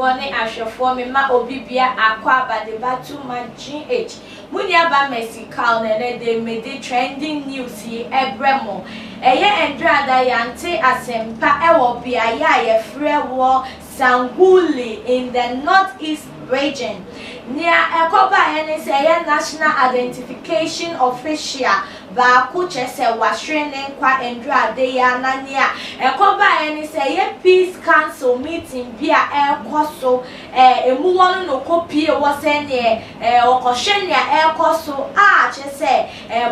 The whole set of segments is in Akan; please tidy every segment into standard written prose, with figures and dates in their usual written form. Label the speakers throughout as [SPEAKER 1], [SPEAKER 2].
[SPEAKER 1] Atiefoɔ ne ahwɛfoɔ, mema obi bia akɔ abadeba to ma GH. Mo nua Mercy Carl na ɛnɛ de mede trending news yi ɛbrɛ mo. Ɛyɛ ndrada yante asɛmpa ɛwɔ beaeɛ a yɛfrɛ wɔ Sanguli in the North East Region. Nea ɛkɔbaeɛ ne sɛ ɛyɛ national identification official baako kyerɛ sɛ wahwere ne nkwa ndrada yi ana. Nea ɛkɔbaeɛ ne sɛ ɛyɛ peace council meeting bi a ɛrekɔ so emu wɔ no na ɔkɔpie wɔ sɛ neɛ ɔkɔhwɛ nea ɛrekɔ so a kyerɛ sɛ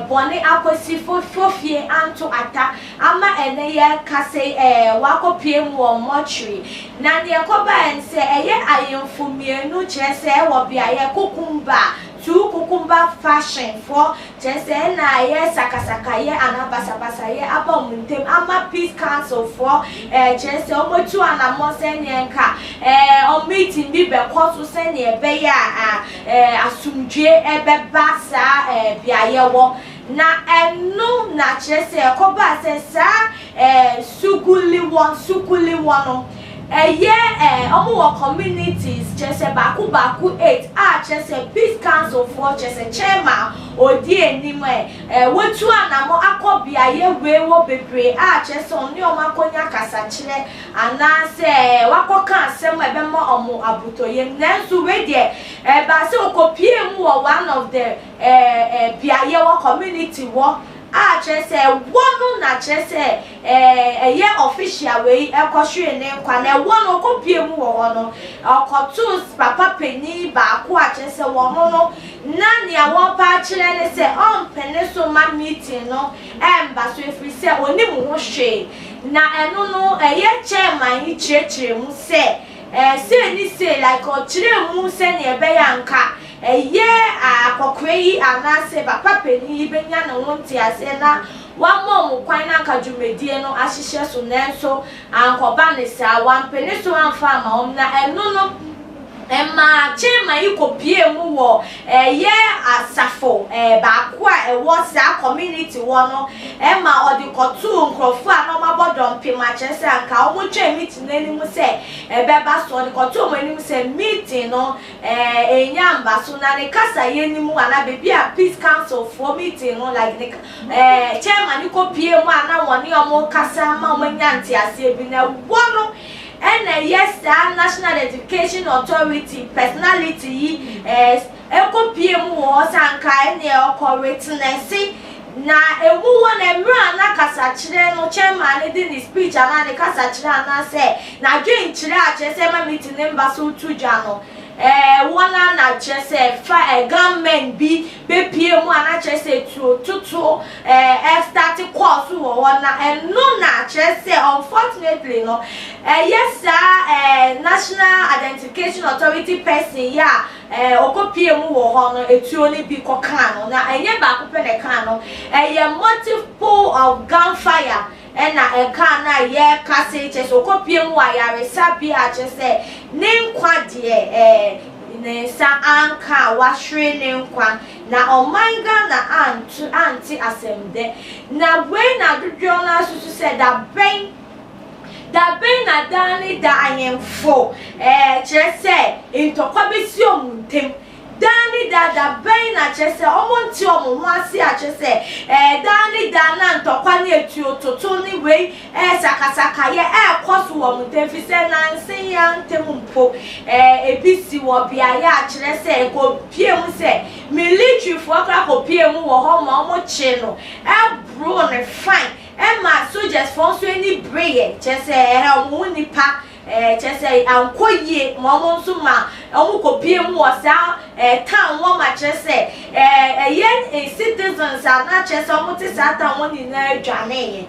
[SPEAKER 1] bɔne akɔsi fofie anto ata ama ɛnɛ yɛ kasa wakɔpie mu wɔ mortuary. Na nea ɛkɔbaeɛ ne sɛ ɛyɛ ahemfo mmienu kyerɛ sɛ ɛwɔ beaeɛ Kukumba, two Kukumba faction foɔ kyerɛ sɛ ɛna ɛyɛ sakasakayɛ anaa basabasayɛ aba wɔn ntam ama peace council foɔ kyerɛ sɛ wɔn atu anammɔ sɛnea nka wɔn meeting bi bɛkɔ so sɛnea ɛbɛyɛ a asomdwe ɛbɛba saa beaeɛ wɔ. Na ɛno na kyerɛ sɛ ɛkɔbaa sɛ saa Sukuliwɔ no ɛyɛ ɔmo wɔ communities kyerɛ sɛ baako baako eight a kyerɛ sɛ peace council foɔ kyerɛ sɛ chairman odi anim ɛ ɛɛ wotu anamɔ akɔ beaeɛ wei wɔ bebree a kyerɛ sɛ ɔne ɔmo akɔnya kasakyerɛ anaasɛ wakɔka asɛm a ɛbɛma ɔmo abotɔyam. Nanso wei deɛ, ɛbaa sɛ okopie mu wɔ one of the ɛɛ ɛɛ beaeɛ wɔ community wɔ a kyerɛ sɛ ɛwɔ no na kyerɛ sɛ ɛyɛ official wei ɛkɔhwere ne nkwa. Na ɛwɔ no ɔkɔpie mu wɔ hɔ no, ɔkɔtoo papa panyin baako a kyerɛ sɛ wɔn no na nea wɔpa akyerɛ ne sɛ ɔmpene so ma meeting no ɛmba so efiri sɛ onim ho hwee. Na ɛno no ɛyɛ chairman yi kyerɛkyerɛ mu sɛ sei ni sei, like ɔkyerɛ mu sɛnea ɛbɛyɛ anka ɛyɛ akɔkora yi anaasɛ papa panyin yi bɛnya ne ho nteaseɛ na wama ɔmo kwan na anka dwumadie no ahyehyɛ so. Nanso ankɔba ne saa, wampene so amfa ama wɔn. Na ɛno no mmaa chairman yi kɔpie mu wɔ ɛyɛ asafo baako a ɛwɔ saa community wɔ no, ɛma ɔde kɔtoo nkurɔfoɔ a na wɔn abɔ dɔmpem akyerɛ sɛ anka wɔn twɛn meeting n'anim sɛ ɛbɛba so. Ɔde kɔtoo wɔn anim sɛ meeting no enya mba so. Na ne kasa yɛ anim ana beebi a peace council foɔ meeting no, like ne chairman yi kɔpie mu a na wɔne wɔn kasa ama wɔn anya nteaseɛ bi, na ɛwɔ no ɛna ɛyɛ saa National Identification Authority personality yi ɛkɔpie mu wɔ hɔ sɛ anka ɛna ɔkɔ witness. Na emu wɔ na mmerɛ a na kasakyerɛ no, chairman ne de ne speech anaa ne kasakyerɛ anaasɛ n'adwenkyerɛ a kyerɛ sɛ ɛma meeting ne mba so to dwa no, wɔn a na kyerɛ sɛ fa gunmen bi bepie mu a na kyerɛ sɛ tuo tutu ɛstart kɔɔ so wɔ hɔ. Na ɛno na kyerɛ sɛ unfortunately no, ɛyɛ saa National Identification Authority person yi a ɔkɔpie mu wɔ hɔ no, etuo no bi kɔkaa no. Na ɛnyɛ baako pɛ na ɛkaa no, ɛyɛ multiple of gunfire ɛna ɛkaa no a yɛreka se kyerɛ sɛ ɔkɔpie mu wɔ ayaresabea a kyerɛ sɛ ne nkwa deɛ ne nsa anka a wahwere ne nkwa. Na ɔman Ghana anto ante asɛm dɛ. Na wei na dodoɔ no asusu sɛ dabɛn dabɛn na daa ne da ahemfo kyerɛ sɛ ntɔkwa bɛsi ɔmo ntam daa ne da. Dabɛn na kyerɛ sɛ ɔmo nte ɔmo ho ase a kyerɛ sɛ daa ne da na ntɔkwa ne etuo toto ne wei sakasakayɛ ɛɛkɔ so wɔ ɔmo ntam, fi sɛ nanse ya ntam mpo ebi si wɔ beaeɛ a kyerɛ sɛ kɔpie mu sɛ militaryfoɔ koraa kɔpie mu wɔ hɔ ma ɔmo kye no, ɛboro ne fine, ɛma sojarsfoɔ nso ani bere yɛ kyerɛ sɛ ɔmo ho nipa kyerɛ sɛ ankɔ yie ma ɔmo nso ma ɔmo kɔpie mu wɔ saa town wɔ ma kyerɛ sɛ ɛyɛ citizens a na kyerɛ sɛ ɔmo te saa town wɔn nyinaa adwane yɛ.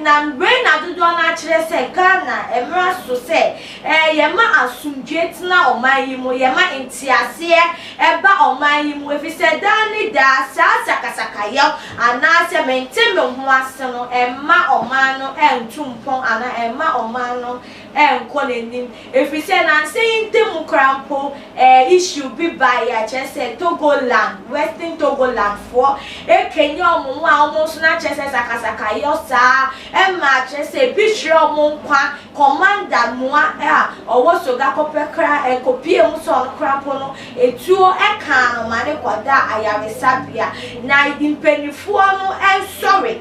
[SPEAKER 1] Na mbere na dodoɔ no akyerɛ sɛ Ghana mmerɛ so sɛ yɛma asomdwe tena ɔman yi mu, yɛma nteaseɛ ɛba ɔman yi mu, efisɛ daa ne daa saa sakasakayɛ anaasɛ mente me ho ase no ɛma ɔman no ɛnto mpɔn anaa ɛma ɔman no ɛnkɔ n'anim, efisɛ nansa yi ntam. koraa mpo ɛɛ issue bi baeɛ a kyerɛ sɛ Togoland, Western Togoland foɔ ɛkanya wɔn ho a wɔn nso na kyerɛ sɛ sakasakayɔ saa ɛma kyerɛ sɛ ebi hwere wɔn nkwa. Commander Moa a ɔwɔ Sogakope koraa ɛkɔpie mu sɛ ɔno koraa mpo no etuo ɛkaa no ma ne kɔdaa ayaresabea. Na mpaninfoɔ no nsɔre.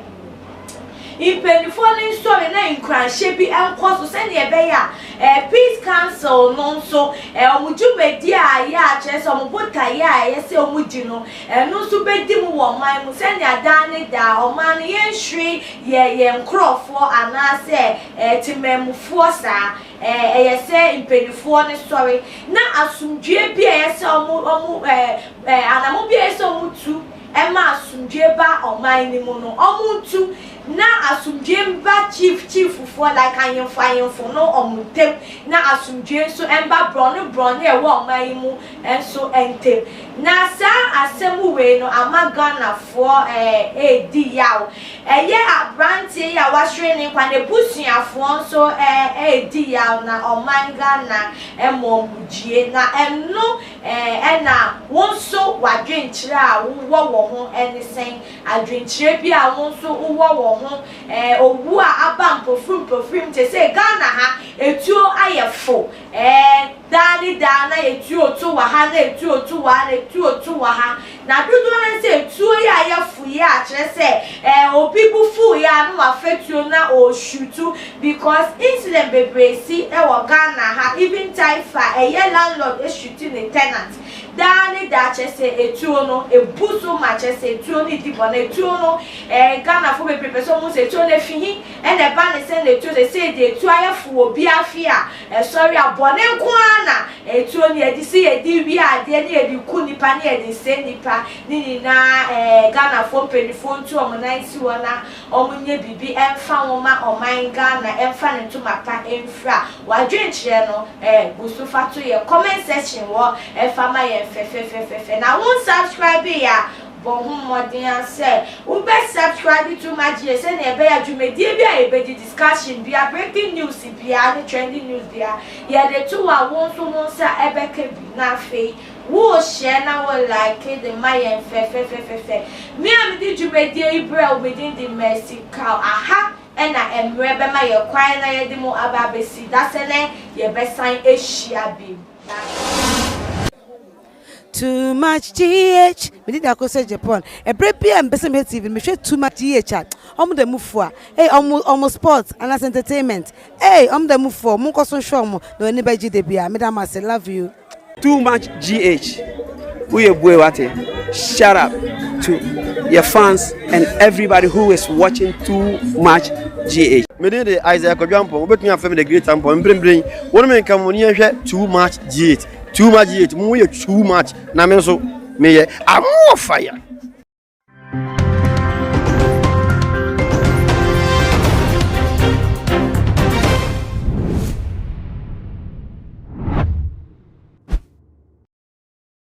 [SPEAKER 1] Mpaninfoɔ no nsɔre na nkuranhyɛ bi nkɔ so sɛdeɛ ɛbɛyɛ a eh, Peace Council no nso eh, wɔn dwumadie a ɛyɛ a kyerɛ sɛ wɔn botaeɛ a ɛyɛ sɛ wɔn di no, ɛno nso bɛdi mu wɔ ɔman mu sɛnea daa ne daa ɔman no yɛnhwere yɛ yɛn nkorɔfoɔ anaasɛ eh, temanmufoɔ saa. Eh, ɛyɛ sɛ mpaninfoɔ no sɔre na asomdwoeɛ bi a ɛyɛ sɛ wɔn wɔn eh, eh, anamɔ bi a ɛyɛ sɛ wɔn tu ɛma asomdwoeɛ ba ɔman no mu no, wɔntu na asomdwoeɛ mba chief chief foɔ like ahemfo ahemfo no wɔn ntam, na asomdwoeɛ nso mba borɔno borɔno a ɛwɔ ɔman yi mu nso ntam. Na saa asɛm wei no ama Ghanafoɔ redi yaw. Ɛyɛ abranteɛ yi a wahwere ne nkwa, n'abusuafoɔ nso redi yaw na ɔman Ghana mmɔ mmugyie. Na ɛno Ɛnna wo nso w'adwenkyerɛ a wowɔ wɔ ho ne sɛn? Adwenkyerɛ bi a wo nso wowɔ wɔ ho, owu a aba mpofirim mpofirim te sɛ Ghana ha, etuo ayɛ fo, daa ne daa na etuo to wɔ ha, na etuo to wɔ ha, na etuo to wɔ ha. Na dodoɔ no ara sɛ etuo yi ayɛ fo yi a kyerɛ sɛ obi bo fuw yi a na wafa tuo na ɔreshuutu Because incident bebree si wɔ Ghana ha even taifa ɛyɛ landlord shuti ne tenant daa ne daa kyɛsɛ etuo no ebu so ma kyɛsɛ etuo no di bɔne etuo no eh Ghana fo bebree pɛ sɛ ɔmo hu sɛ etuo no efi he ɛna ɛba ne sɛn na etuo sɛsɛɛ deɛ etuo ayɛ fo wɔ obiaa fie a ɛsɔre a bɔne nko ara na etuo no yɛde si yɛde wia adeɛ ne yɛde ku nipa ne yɛde sɛe nipa ne nyinaa eh Ghana foɔ mpaninfoɔ ntu ɔmo nan nsi hɔ na Ɔmo nyɛ biribi ɛmfa ho ma ɔman Ghana ɛmfa ne ntoma pa ɛmfira. W'adwenkyerɛ no ɛ gu so fa to yɛn comment section hɔ ɛfa ma yɛn fɛfɛfɛfɛfɛ. Na wo nsubscribe yɛ a bɔ ho mmɔden ara sɛ wo bɛ subscribe to Maggie sɛnea ɛbɛyɛ a dwumadie bi a yɛbɛdi, discussion biara, breaking news biara ne trending news biara yɛde to hɔ a wo nso wo nsa ɛbɛka bi na afei Wo share na wo like de ma yɛn fɛfɛfɛfɛfɛ. Me a mede dwumadie yi brɛ wo me din de Mercy Kaw. Aha na mmerɛ bɛma yɛn kwan na yɛde mo aba abɛsi. Dasɛnɛ yɛbɛsan ahyia bio. Bye.
[SPEAKER 2] Too much GH Me din de Akosua Japan Ɛberɛ biara a mepɛ sɛ mehwɛ TV no mehwɛ Too much GH a Wɔn da mu fua Ei wɔn wɔn sports anaasɛ entertainment Ei wɔn da mu fua Monkɔ so nhwɛ wɔn na w'ani bɛgye da biara Meda mo ase love you.
[SPEAKER 3] Too much GH woyɛ bue wate shut up to your fans and everybody who is watching too much GH.
[SPEAKER 4] Me din de Isaiah Kwadwo Ampong, wobɛtumi afrɛ me The Great Ampong. Mprempren, wo ne me nka mo ne yɛnhwɛ Too Much GH. Too Much GH, mo yɛ too much na me nso meyɛ I'm more fire.